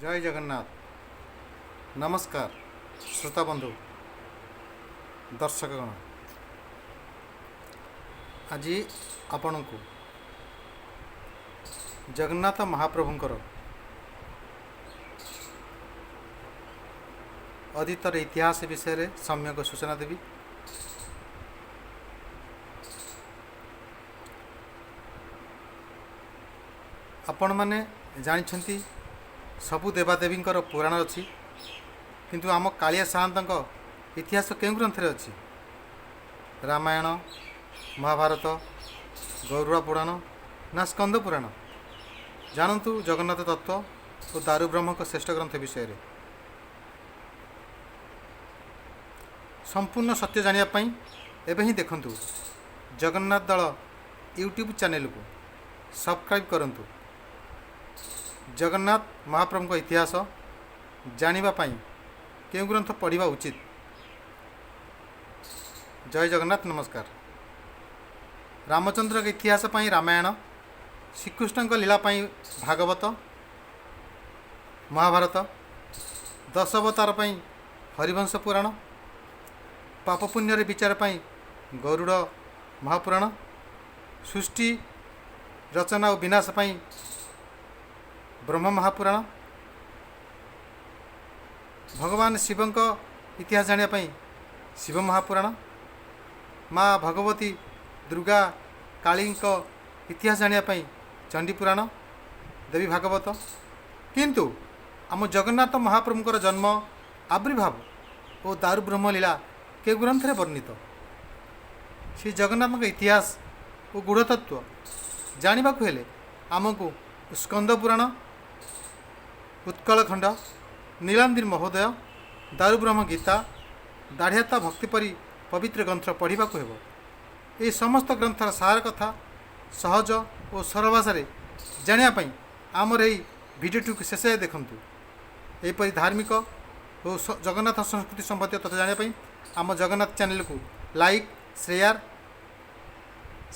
ଜୟ ଜଗନ୍ନାଥ। ନମସ୍କାର ଶ୍ରୋତା ବନ୍ଧୁ, ଦର୍ଶକଗଣ। ଆଜି ଆପଣଙ୍କୁ ଜଗନ୍ନାଥ ମହାପ୍ରଭୁଙ୍କର ଅତୀତର ଇତିହାସ ବିଷୟରେ ସମ୍ୟକ ସୂଚନା ଦେବି। ଆପଣମାନେ ଜାଣିଛନ୍ତି, ସବୁ ଦେବାଦେବୀଙ୍କର ପୁରାଣ ଅଛି, କିନ୍ତୁ ଆମ କାଳିଆ ସାଆନ୍ତଙ୍କ ଇତିହାସ କେଉଁ ଗ୍ରନ୍ଥରେ ଅଛି? ରାମାୟଣ, ମହାଭାରତ, ଗରୁଡ଼ ପୁରାଣ ନା ସ୍କନ୍ଦ ପୁରାଣ? ଜାଣନ୍ତୁ ଜଗନ୍ନାଥ ତତ୍ତ୍ୱ ଓ ଦାରୁବ୍ରହ୍ମଙ୍କ ଶ୍ରେଷ୍ଠ ଗ୍ରନ୍ଥ ବିଷୟରେ ସମ୍ପୂର୍ଣ୍ଣ ସତ୍ୟ ଜାଣିବା ପାଇଁ ଏବେ ହିଁ ଦେଖନ୍ତୁ ଜଗନ୍ନାଥ ଦଳ ୟୁଟ୍ୟୁବ୍ ଚ୍ୟାନେଲକୁ ସବସ୍କ୍ରାଇବ୍ କରନ୍ତୁ। ଜଗନ୍ନାଥ ମହାପ୍ରଭୁଙ୍କ ଇତିହାସ ଜାଣିବା ପାଇଁ କେଉଁ ଗ୍ରନ୍ଥ ପଢ଼ିବା ଉଚିତ? ଜୟ ଜଗନ୍ନାଥ, ନମସ୍କାର। ରାମଚନ୍ଦ୍ରଙ୍କ ଇତିହାସ ପାଇଁ ରାମାୟଣ, ଶ୍ରୀକୃଷ୍ଣଙ୍କ ଲୀଳା ପାଇଁ ଭାଗବତ, ମହାଭାରତ, ଦଶାବତାର ପାଇଁ ହରିବଂଶ ପୁରାଣ, ପାପ ପୁଣ୍ୟର ବିଚାର ପାଇଁ ଗରୁଡ଼ ମହାପୁରାଣ, ସୃଷ୍ଟି ରଚନା ଓ ବିନାଶ ପାଇଁ ବ୍ରହ୍ମ ମହାପୁରାଣ, ଭଗବାନ ଶିବଙ୍କ ଇତିହାସ ଜାଣିବା ପାଇଁ ଶିବ ମହାପୁରାଣ, ମା ଭଗବତୀ ଦୁର୍ଗା କାଳୀଙ୍କ ଇତିହାସ ଜାଣିବା ପାଇଁ ଚଣ୍ଡୀ ପୁରାଣ, ଦେବୀ ଭାଗବତ। କିନ୍ତୁ ଆମ ଜଗନ୍ନାଥ ମହାପ୍ରଭୁଙ୍କର ଜନ୍ମ, ଆବିର୍ଭାବ ଓ ଦାରୁବ୍ରହ୍ମ ଲୀଳା କେଉଁ ଗ୍ରନ୍ଥରେ ବର୍ଣ୍ଣିତ? ଶ୍ରୀ ଜଗନ୍ନାଥଙ୍କ ଇତିହାସ ଓ ଗୂଢ଼ତତ୍ତ୍ୱ ଜାଣିବାକୁ ହେଲେ ଆମକୁ ସ୍କନ୍ଦ ପୁରାଣ, ଉତ୍କଳଖଣ୍ଡ, ନୀଳାଦ୍ରି ମହୋଦୟ, ଦାରୁବ୍ରହ୍ମ ଗୀତା, ଦାଢ଼ିଆତା ଭକ୍ତି ପରି ପବିତ୍ର ଗ୍ରନ୍ଥ ପଢ଼ିବାକୁ ହେବ। ଏହି ସମସ୍ତ ଗ୍ରନ୍ଥର ସାର କଥା ସହଜ ଓ ସରଳ ଭାଷାରେ ଜାଣିବା ପାଇଁ ଆମର ଏହି ଭିଡ଼ିଓଟିକୁ ଶେଷ ଯାଏ ଦେଖନ୍ତୁ। ଏହିପରି ଧାର୍ମିକ ଓ ଜଗନ୍ନାଥ ସଂସ୍କୃତି ସମ୍ବନ୍ଧୀୟ ତଥ୍ୟ ଜାଣିବା ପାଇଁ ଆମ ଜଗନ୍ନାଥ ଚ୍ୟାନେଲକୁ ଲାଇକ୍, ସେୟାର,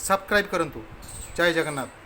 ସବସ୍କ୍ରାଇବ୍ କରନ୍ତୁ। ଜୟ ଜଗନ୍ନାଥ।